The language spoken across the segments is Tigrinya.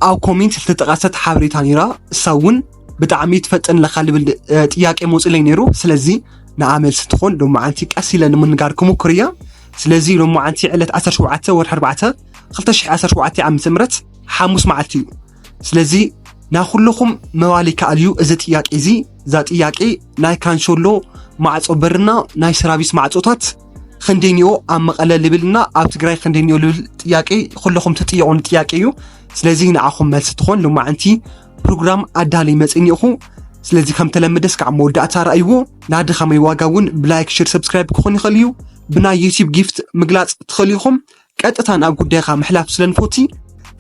ኣብ ኮሜንት ዝተጠቐሰት ሓበሬታ ነይራ። እሳ እውን ብጣዕሚ ትፈጥን ለኻ ልብል ጥያቄ መውፅለይ ነይሩ። ስለዚ ንኣ መልሲ ትኾን ሎማዓንቲ ቀስ ኢለ ንምንጋር ክምኩር እያ። ስለዚ ሎማዓንቲ ዕለት ዓሰርተ ሸውዓተ ወርሒ ኣርባዕተ ክልተ ሽሕ ዓሰርተ ሸውዓተ ዓመተ ምህረት ሓሙስ መዓልቲ እዩ። ስለዚ ናኹልኹም መባል ይከኣል እዩ እዚ ጥያቄ እዚ። እዛ ጥያቄ ናይ ካንሾሎ ማዕጾ በርና ናይ ሰራቪስ ማዕጾታት ክንደይንዮ ኣብ መቐለ ልብልና ኣብ ትግራይ ክንደይንዮ ልብል ጥያቄ ኩለኹም ትጥየቑን ጥያቄ እዩ። ስለዚ ንዓኹም መልሲ ትኾን ሎማዓንቲ ፕሮግራም ኣዳለይ መፅኒኹ። ስለዚ ከም ተለመደ እስካዕ መወዳእታ ረኣይዎ። ናድኻመይ ዋጋ እውን ብላይክ ሽር ሰብስክራይብ ክኾን ይኽእል እዩ። ብናይ ዩቲብ ጊፍት ምግላፅ ትኽእሉ ኢኹም። ቀጥታ ናብ ጉዳይካ ምሕላፍ ስለንፎቲ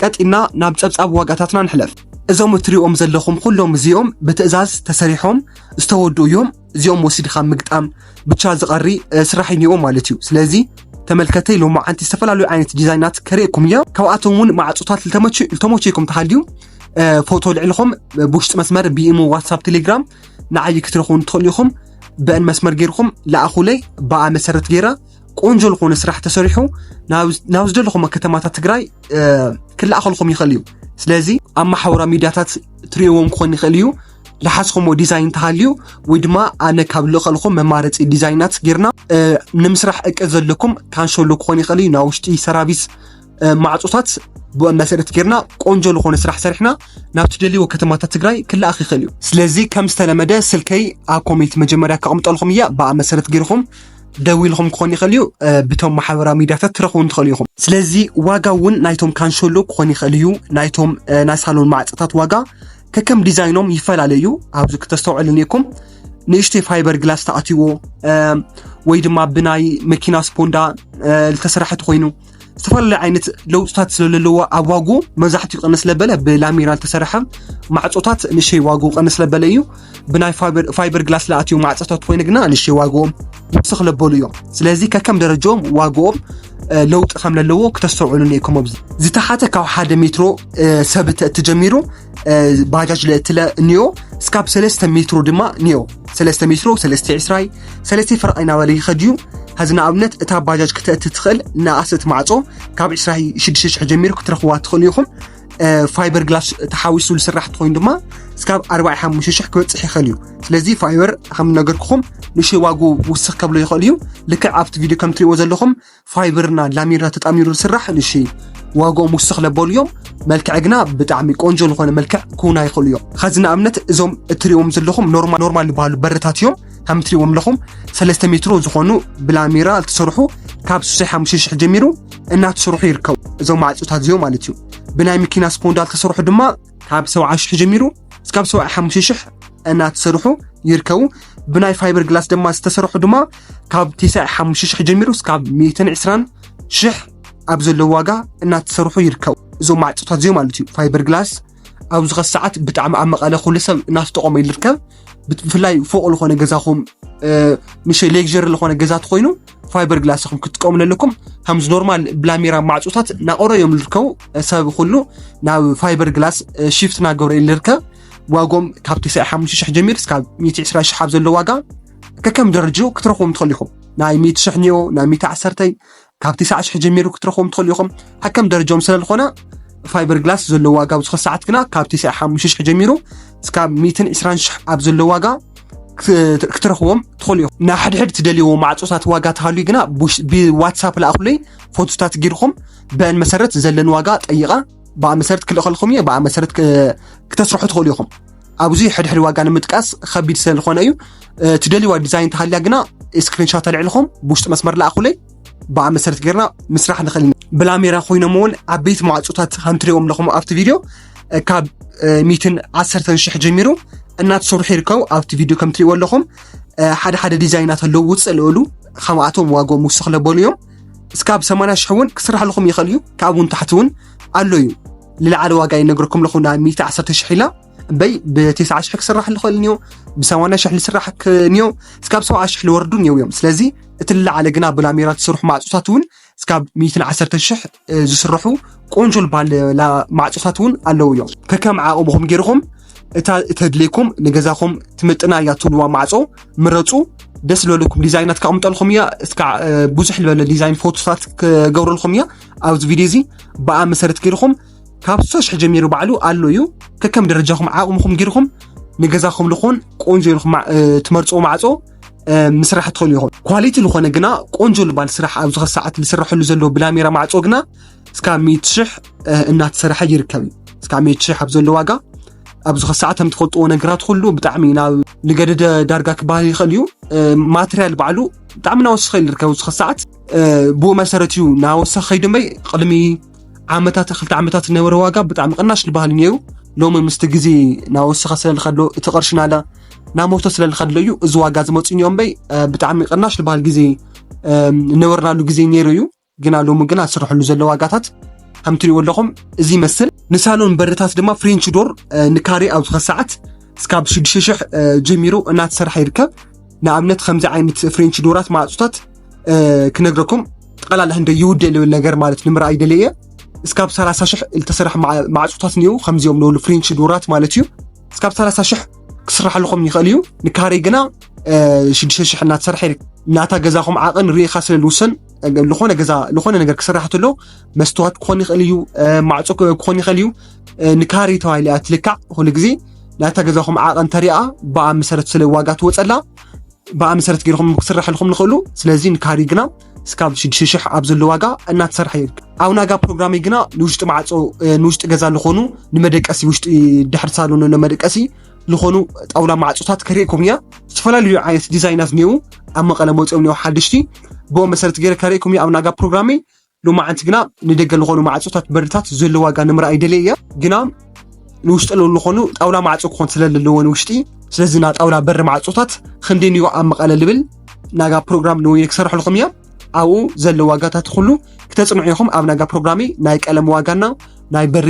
ቀጢና ናብ ጸብጻብ ዋጋታትና ንሕለፍ። እዞም እትሪኦም ዘለኹም ኩሎም እዚኦም ብትእዛዝ ተሰሪሖም ዝተወዱ እዮም። እዚኦም ወሲድኻ ምግጣም ብቻ ዝቐሪ ስራሕ ይኒኦ ማለት እዩ። ስለዚ ተመልከተይ ሎማዓንቲ ዝተፈላለዩ ዓይነት ዲዛይናት ከርእየኩም እያ። ካብኣቶም እውን ማዕጾታት ልተመቸይኩም ተሃልዩ ፎቶ ልዕልኹም ብውሽጢ መስመር ብኢሞ ዋትሳፕ ቴሌግራም ንዓይ ክትረኽቡን ትኽእሉ ኢኹም። ብእን መስመር ገይርኩም ለኣኹለይ ብኣ መሰረት ገይረ ቆንጆ ዝኾነ ስራሕ ተሰሪሑ ናብ ዝደለኹም ከተማታት ትግራይ ክለኣኸልኩም ይኽእል እዩ። ስለዚ ኣብ ማሕበራዊ ሚዲያታት ትሪእዎም ክኾን ይኽእል እዩ። ለሓዝኹምዎ ዲዛይን ተሃልዩ ወይ ድማ ኣነ ካብ ልእኸልኹም መማረፂ ዲዛይናት ጌርና ንምስራሕ እቅድ ዘለኩም ካንሸሎ ክኾን ይኽእል እዩ። ናብ ውሽጢ ሰራቪስ ማዕፆታት ብኡ መሰረት ጌርና ቆንጆ ዝኾነ ስራሕ ሰሪሕና ናብ ትደልይዎ ከተማታት ትግራይ ክለኣኽ ይኽእል እዩ። ስለዚ ከም ዝተለመደ ስልከይ ኣብ ኮሜንት መጀመርያ ከቕምጠልኩም እያ። ብኣ መሰረት ጌርኹም ደዊልኹም ክኾን ይኽእል እዩ። ብቶም ማሕበራዊ ሚዲያታት ትረኽቡን ትኽእሉ ኢኹም። ስለዚ ዋጋ እውን ናይቶም ካንሸሎ ክኾን ይኽእል እዩ። ናይቶም ናይ ሳሎን ማዕፀታት ዋጋ ከከም ዲዛይኖም ይፈላለ እዩ። ኣብዚ ክተስተውዕሉ እኒኩም። ንእሽተይ ፋይበር ግላስ ተኣትዎ ወይ ድማ ብናይ መኪና ስፖንዳ ዝተሰራሐ ተኾይኑ ዝተፈላለዩ ዓይነት ለውጥታት ስለለለዎ ኣብ ዋጉ መብዛሕትኡ ቀንስ ለበለ ብላሜራ ዝተሰረሐ ማዕፆታት ንእሽተይ ዋጉ ቀንስ ለበለ እዩ። ብናይ ፋይበር ግላስ ለኣትዩ ማዕፆታት ኮይኑ ግና ንእሽተይ ዋግኦም ውስኽ ለበሉ እዮም። ስለዚ ከከም ደረጃኦም ዋግኦም ለውጢ ከም ለለዎ ክተስተውዕሉ እኒኩም። ኣብዚ ዝተሓተ ካብ ሓደ ሜትሮ ሰብ ተእቲ ጀሚሩ ባጃጅ ለእትለ እኒኦ እስካብ ሰለስተ ሜትሮ ድማ እኒኦ። ሰለስተ ሜትሮ ሰለስተ ዕስራይ ሰለስተ ፈረቓይ ናበለ ይኸድ እዩ። ሀዚ ንኣብነት እታ ባጃጅ ክተእቲ ትኽእል ንኣሰት ማዕጾ ካብ ዕስራይ ሽዱሽተ ሽሕ ጀሚሩ ክትረኽዋ ትኽእሉ ኢኹም። ፋይበር ግላስ ተሓዊሱ ዝስራሕ ትኾይኑ ድማ እስካብ ኣርባዕተ ሓሙሽተ ሽሕ ክበፅሕ ይኽእል እዩ። ስለዚ ፋይበር ከም ነገርኩኹም ንእሽተይ ዋጉ ውስኽ ከብሎ ይኽእል እዩ። ልክዕ ኣብቲ ቪድዮ ከም ትሪእዎ ዘለኹም ፋይበርና ላሜራ ተጣሚሩ ዝስራሕ ንእሽተይ ዋጋኦም ውስኽ ለበሉ እዮም። መልክዕ ግና ብጣዕሚ ቆንጆ ዝኾነ መልክዕ ክውና ይኽእሉ እዮም። ኸዚ ንኣብነት እዞም እትሪእዎም ዘለኹም ኖርማል ኖርማል ዝበሃሉ በርታት እዮም። ከም እትሪእዎም ኣለኹም ሰለስተ ሜትሮ ዝኾኑ ብላሜራ ዝተሰርሑ ካብ ሱሳይ ሓሙሽተ ሽሕ ጀሚሩ እናተሰርሑ ይርከቡ። እዞም ማዕፆታት እዚኦም ማለት እዩ። ብናይ መኪና ስፖንዳ ዝተሰርሑ ድማ ካብ ሰብዓ ሽሕ ጀሚሩ እስካብ ሰብዓ ሓሙሽተ ሽሕ እናተሰርሑ ይርከቡ። ብናይ ፋይበር ግላስ ድማ ዝተሰርሑ ድማ ካብ ተስዓይ ሓሙሽተ ሽሕ ጀሚሩ እስካብ ሚእትን ዕስራን ሽሕ ኣብ ዘለዎ ዋጋ እናተሰርሑ ይርከቡ። እዞም ማዕፆታት እዚኦም ማለት እዩ። ፋይበር ግላስ ኣብዚ ኸዚ ሰዓት ብጣዕሚ ኣብ መቐለ ኩሉ ሰብ እናተጠቐሞ ይርከብ። ብፍላይ ፎቕ ዝኾነ ገዛኹም ንእሽተይ ሌግጀሪ ዝኾነ ገዛ ተኾይኑ ፋይበር ግላስ ኢኹም ክትጥቀሙ ኣለኩም። ከምዚ ኖርማል ብላሜራ ማዕፆታት ናቆሮ እዮም ዝርከቡ። ሰብ ኩሉ ናብ ፋይበር ግላስ ሽፍት እናገበረ እዩ ዝርከብ። ዋጎም ካብ ተስዓይ ሓሙሽተ ሽሕ ጀሚር እስካብ ሚእቲ ዕስራ ሽሕ ኣብ ዘሎ ዋጋ ከከም ደረጃኡ ክትረኽቦም ትኽእሉ ኢኹም። ናይ ሚእቲ ሽሕ እኒኦ፣ ናይ ሚእቲ ዓሰርተ ካብ ተስዓ ሽሕ ጀሚሩ ክትረኽቦም ትኽእሉ ኢኹም። ከከም ደረጃኦም ስለ ዝኾነ ፋይበር ግላስ ዘሎ ዋጋ ኣብዚ ኸዚ ሰዓት ግና ካብ ተስዓይ ሓሙሽተ ሽሕ ጀሚሩ እስካብ ሚእትን ዕስራን ሽሕ ኣብ ዘሎ ዋጋ ክት- ክትረኽቦም ትኽእሉ ኢኹም። ንሓድሕድ ትደልይዎ ማዕፆታት ዋጋ ተሃልዩ ግና ብውሽ- ብዋትሳፕ ለኣኹለይ ፎቶታት ጌርኩም ብአን መሰረት ዘለን ዋጋ ጠይቓ ብኣ መሰረት ክልእኸልኩም እየ። ብኣ መሰረት ክ- ክተስርሑ ትኽእሉ ኢኹም። ኣብዚ ሕድሕድ ዋጋ ንምጥቃስ ከቢድ ስለ ዝኾነ እዩ። እ፣ ትደልይዋ ዲዛይን ተሃልያ ግና ስክሪንሻት ኣልዕልኹም ብውሽጢ መስመር ለኣኹለይ ብኣ መሰረት ጌርና ምስራሕ ንኽእል ኢና። ብላሜራ ኮይኖም እውን ዓበይቲ ማዕፆታት ከም ትሪእዎም ኣለኹም ኣብቲ ቪድዮ እ፣ ካብ እ፣ ሚእትን ዓሰርተን ሽሕ ጀሚሩ እናተሰርሑ ይርከቡ። ኣብቲ ቪድዮ ከም ትሪእዎ ኣለኹም እ፣ ሓደ ሓደ ዲዛይናት ኣለዉ ውፅእ ልእሉ ከምኣቶም ዋጎም ውስኽ ለበሉ እዮም። እስካብ ሰማንያ ሽሕ እውን ክስራሕልኹም ይኽእል እዩ። ካብኡ ንታሕቲ እውን ኣሎ እዩ። ልለዓለ ዋጋ ይነግረኩም ኣለኹ ናብ ሚእቲ ዓሰርተ ሽሕ ኢላ እምበይ ብተስዓ ሽሕ ክስራሕ ልኽእል እኒኦ ብሰማንያ ሽሕ ልስራሕ ክ- እኒኦ እስካብ ሰብዓ ሽሕ ልወርዱ እኒው እዮም። ስለዚ እቲ ልለዓለ ግና ብላሜራ ትሰርሑ ማዕፆታት እውን እስካብ ሚእትን ዓሰርተ ሽሕ እ፣ ዝስርሑ ቆንጆ ልባል ላ- ማዕፆታት እውን ኣለዉ እዮም። ከከም ዓቕምኹም ገይርኹም እታ እተድልየኩም ንገዛኹም ትምጥና እያ ትብልዋ ማዕፆ ምረፁ። ደስ ዝበለኩም ዲዛይናት ከቕምጠልኩም እያ። እስካ እ፣ ብዙሕ ዝበለ ዲዛይን ፎቶታት ክገብረልኩም እያ ኣብዚ ቪድዮ እዚ። ብኣ መሰረት ገይርኹም ካብ ሶስት ሺሕ ጀሚሩ ባዕሉ ኣሎ እዩ። ከከም ደረጃኹም ዓቕምኹም ጌርኩም ንገዛኹም ልኾን ቆንጆ ኢልኩም ማ- እ፣ ትመርጽዎ ማዕጾ እ፣ ምስራሕ ትኽእሉ ኢኹም። ኳሊቲ ዝኾነ ግና ቆንጆ ልባል ስራሕ ኣብዚ ኸ ሰዓት ዝስረሐሉ ዘሎ ብላሜራ ማዕጾ ግና እስካብ ሚእቲ ሺሕ እ፣ እናተሰርሐ ይርከብ እዩ። እስካብ ሚእቲ ሺሕ ኣብ ዘሎ ዋጋ ኣብዚ ኸ ሰዓት ከም ትፈልጥዎ ነገራት ኩሉ ብጣዕሚ ናብ ንገደደ ዳርጋ ክበሃል ይኽእል እዩ። እ፣ ማትርያል ባዕሉ ብጣዕሚ እናወሰኸ ይርከብ ኣብዚ ኸ ሰዓት እ፣ ብኡ መሰረት እዩ እናወሰኸ ከይዱ እምበይ ቅድሚ ዓመታት ክልተ ዓመታት ዝነበረ ዋጋ ብጣዕሚ ቅናሽ ዝበሃል እዩ ነይሩ። ሎሚ ምስቲ ግዜ እናወሰኸ ስለ ዝኸዶ እቲ ቅርሺ ናለ እናሞተ ስለ ዝኸድሎ እዩ እዚ ዋጋ ዝመፅእ እኒኦ እምበይ እ፣ ብጣዕሚ ቅናሽ ዝበሃል ግዜ እ፣ ዝነበርናሉ ግዜ ነይሩ እዩ። ግና ሎሚ ግና ዝስርሐሉ ዘሎ ዋጋታት ከም ትሪእዎ ኣለኹም እዚ ይመስል። ንሳሎን በርታት ድማ ፍሬንች ዶር እ፣ ንካሬ ኣብዚ ኸ ሰዓት እስካብ ሽዱሽተ ሽሕ እ፣ ጀሚሩ እናተሰርሐ ይርከብ። ንኣብነት ከምዚ ዓይነት ፍሬንች ዶራት ማዕጾታት እ፣ ክነግረኩም ጠቕላላ ህንደ ይውደ ልብል ነገር ማለት ንምርኣይ ደለየ እስካብ ሰላሳ ሽሕ ዝተሰርሐ ማዕ- ማዕጾታት እኒው ከምዚኦም ንብሉ ፍሬንች ዶራት ማለት እዩ። እስካብ ሰላሳ ሽሕ ክስራሕ ኣለኹም ይኽእል እዩ። ንካሬ ግና እ፣ ሽዱሽተ ሽሕ እናተሰርሐ ይርከብ። ናታ ገዛኹም ዓቐን ርኢኻ ስለ ዝውሰን እ፣ ዝኾነ ገዛ ዝኾነ ነገር ክስራሕ ተሎ መስትዋት ክኾን ይኽእል እዩ እ፣ ማዕጾ ክ- ክኾን ይኽእል እዩ እ፣ ንካሬ ተባሂላ እያ ትልካዕ። ኩሉ ግዜ ናታ ገዛኹም ዓቐን ተሪኣ ብኣ መሰረት ስለ ዋጋ ትወፀላ ብኣ መሰረት ገይርኩም ክስራሕ ልኩም ንኽእሉ። ስለዚ ንካሪ ግና እስካብ ሽዱሽተ ሽሕ ኣብ ዘሎ ዋጋ እናተሰርሐ ይርከብ። ኣብ ናጋ ፕሮግራመይ ግና ንውሽጢ ማዕጾ እ፣ ንውሽጢ ገዛ ዝኾኑ ንመደቀሲ ውሽጢ ድሕሪ ሳሎን ንመደቀሲ ዝኾኑ ጣውላ ማዕጾታት ከርእየኩም እያ። ዝተፈላለዩ ዓይነት ዲዛይናት እኒው ኣብ መቐለ መፂኦም እኒው ሓደሽቲ ብኡ መሰረት ገይረ ከርእየኩም እያ ኣብ ናጋ ፕሮግራመይ። ሎማዓንቲ ግና ንደገ ዝኾኑ ማዕጾታት በርታት ዘሎ ዋጋ ንምርኣይ ደልየ እየ። ግና ንውሽጢ ለሉ ዝኾኑ ጣውላ ማዕጾ ክኾን ስለ ዘለዎ ንውሽጢ ስለዚ ና ጣውላ በሪ ማዕጾታት ክንደይ ንዮ ኣብ መቐለ ልብል ናጋ ፕሮግራም ንወይነ ክሰርሐልኩም እያ። ኣብኡ ዘሎ ዋጋታት ኩሉ ክተጽንዑ ኢኹም። ኣብ ናጋ ፕሮግራሚ ናይ ቀለም ዋጋና ናይ በሪ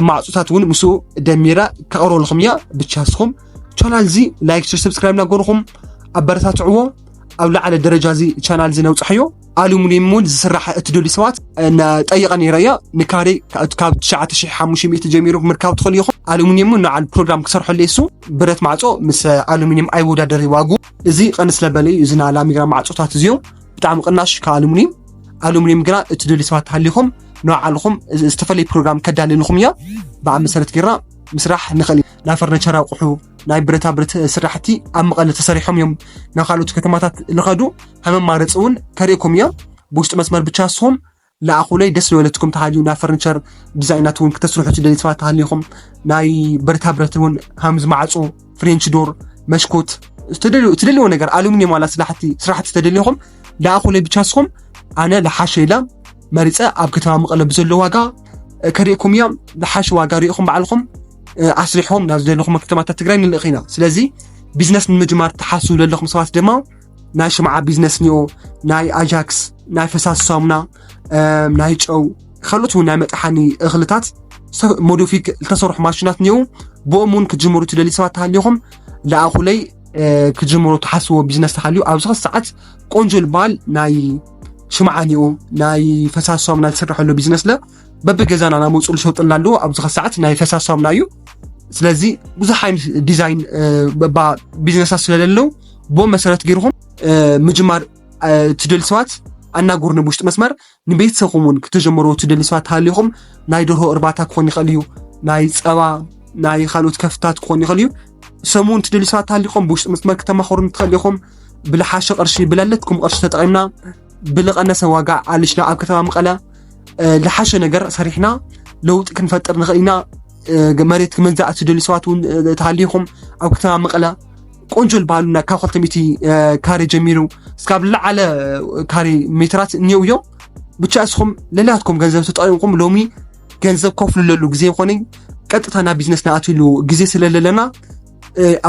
ማዕጾታት እውን ምስኡ ደሚራ ከቕርበልኩም እያ። ብቻ ስኹም ቻናል እዚ ላይክ፣ ሸር፣ ሰብስክራይብ እናገርኹም ኣበረታትዕዎ። ኣብ ላዕለ ደረጃ እዚ ቻናል እዚ ነውፅሐዮ። ኣሉሚኒየም እውን ዝስራሕ እትደልዩ ሰባት ጠይቐ ነይረ እያ። ንካሬ ካብ ትሽዓተ ሽሕ ሓሙሽተ ሚእቲ ጀሚሩ ምርካብ ትኽእሉ ኢኹም። ኣሉሚኒየም እውን ንዓል ፕሮግራም ክሰርሐሉ እሱ ብረት ማዕጾ ምስ ኣሉሚኒየም ኣይወዳደር ዋጉ። እዚ ቀንስ ለበለ እዩ። እዚ ና ላሚራ ማዕጾታት እዚኦም ብጣዕሚ ቅናሽ ካብ ኣሉሚኒየም። ኣሉሚኒየም ግና እትደልዩ ሰባት ተሃሊኹም ንባዕልኹም ዝተፈለየ ፕሮግራም ከዳልልኹም እያ። ብኣብ መሰረት ጌርና ምስራሕ ንኽእል ኢና። ናይ ፈርኒቸር ኣቑሑ፣ ናይ ብረታ ብረት ስራሕቲ ኣብ መቐለ ተሰሪሖም እዮም ናብ ካልኦት ከተማታት ልኸዱ። ከም ኣማረፂ እውን ከርእየኩም እያ። ብውሽጢ መስመር ብቻ ንስኹም ለኣኹለይ። ደስ ዝበለትኩም ተሃልዩ ናይ ፈርኒቸር ዲዛይናት እውን ክተስርሑ ትደልዩ ሰባት ተሃሊኹም ናይ ብረታ ብረት እውን ሃምዝ ማዕፆ፣ ፍሬንች ዶር፣ መሽኮት፣ ትደልዩ- ትደልይዎ ነገር ኣሉሚኒየም ዋላ ስራሕቲ ስራሕቲ ተደሊኹም ለኣኹለይ ብቻ ንስኹም። ኣነ ለሓሸ ኢለ መሪፀ ኣብ ከተማ መቐለ ብዘሎ ዋጋ ከርእየኩም እያ። ለሓሸ ዋጋ ሪኢኹም ባዕልኹም ኣስሪሕኹም ናብ ዝደለኹም ከተማታት ትግራይ ንልእኽ ኢና። ስለዚ ቢዝነስ ንምጅማር ትሓስቡ ዘለኹም ሰባት ድማ ናይ ሽምዓ ቢዝነስ እኒኦ፣ ናይ ኣጃክስ፣ ናይ ፈሳሲ ሳሙና፣ ናይ ጨው፣ ካልኦት እውን ናይ መጥሓኒ እኽልታት ሞዶፊክ ዝተሰርሑ ማሽናት እኒኦ። ብኦም እውን ክትጅምሩ ትደልዩ ሰባት ተሃሊኹም ለኣኹለይ። ክጅምሩ ትሓስብዎ ቢዝነስ ተሃልዩ ኣብዚ ኸ ሰዓት ቆንጆ ዝበሃል ናይ ሽምዓ እኒኦ፣ ናይ ፈሳሲ ሳሙና ዝስረሐሉ ቢዝነስ ለ በብገዛና ናመፁ ዝሸጡልና ኣለዎ። ኣብዚ ኸ ሰዓት ናይ ፈሳሲ ሳሙና እዩ። ስለዚ ብዙሕ ዓይነት ዲዛይን በባ ቢዝነሳት ስለለለው ብኦም መሰረት ገይርኹም ምጅማር ትደልዩ ሰባት ኣናግሩኒ ብውሽጢ መስመር። ንቤተሰብኩም እውን ክትጀምሩ ትደልዩ ሰባት ተሃሊኹም ናይ ደርሆ እርባታ ክኾን ይኽእል እዩ፣ ናይ ፀባ ናይ ካልኦት ከፍታት ክኾን ይኽእል እዩ። ሰሙን ትደልዩ ሰባት ተሃሊኹም ብውሽጢ መስመር ክተማኸሩኒ ትኽእሉ ኢኹም። ብልሓሸ ቅርሺ ብለለትኩም ቅርሺ ተጠቒምና ብልቐነሰ ዋጋ ኣልሽና ኣብ ከተማ መቐለ ልሓሸ ነገር ሰሪሕና ለውጢ ክንፈጥር ንኽእል ኢና። መሬት ክመንዛእ ትደልዩ ሰባት እውን ተሃሊኹም ኣብ ከተማ መቐለ ቆንጆ ዝበሃሉ ካብ ክልተ ሚእቲ ካሬ ጀሚሩ እስካብ ዝለዓለ ካሬ ሜትራት እኒው እዮም። ብቻ እስኹም ለላትኩም ገንዘብ ተጠቂምኩም ሎሚ ገንዘብ ከፍሉ ለሉ ግዜ ይኾነ ቀጥታ ናብ ቢዝነስ ንኣትሉ ግዜ ስለለለና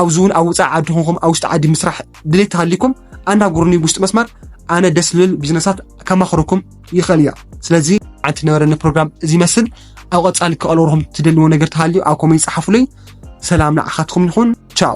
ኣብዚ እውን ኣብ ውፃእ ዓዲ ኹንኩም ኣብ ውሽጢ ዓዲ ምስራሕ ድሌት ተሃሊኩም ኣናግሩኒ ብውሽጢ መስመር ኣነ ደስ ዝብል ቢዝነሳት ከማኽረኩም ይኽእል እያ። ስለዚ ዓንቲ ነበረኒ ፕሮግራም እዚ ይመስል። ኣብ ቀፃሊ ክቐልወርኩም ትደልዎ ነገር ተሃልዩ ኣብ ኮሜንት ፀሓፉለይ። ሰላም ንዓኻትኩም ይኹን። ቻው።